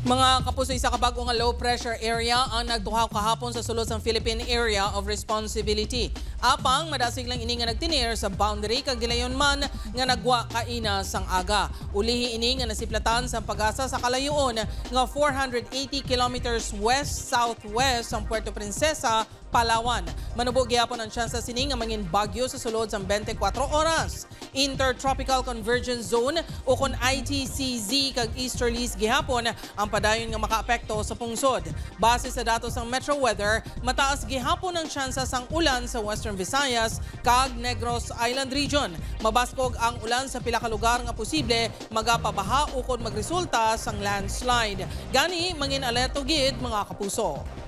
Mga kapuso, isa ka bag-o nga low pressure area ang nagtuhaw kahapon sa sulod sang Philippine Area of Responsibility. Apang madasig lang ini nga nagtinir sa boundary kag gilayon man nga nagwa kaina sang aga. Ulihi ini nga nasiplatan sang PAGASA sa kalayoon nga 480 kilometers west-southwest sang Puerto Princesa, Palawan. Manubo gihapon ang tsansa sini nga mangin bagyo sa sulod sang 24 oras. Intertropical Convergence Zone o kon ITCZ kag easterlies gihapon ang padayon nga makaapekto sa pungsod. Base sa datos ng Metro Weather, mataas gihapon ang tsansa sang ulan sa Western Visayas kag Negros Island Region. Mabaskog ang ulan sa pila ka lugar nga posible magapabaha o kon magresulta sang landslide. Gani mangin alerto gid, mga kapuso.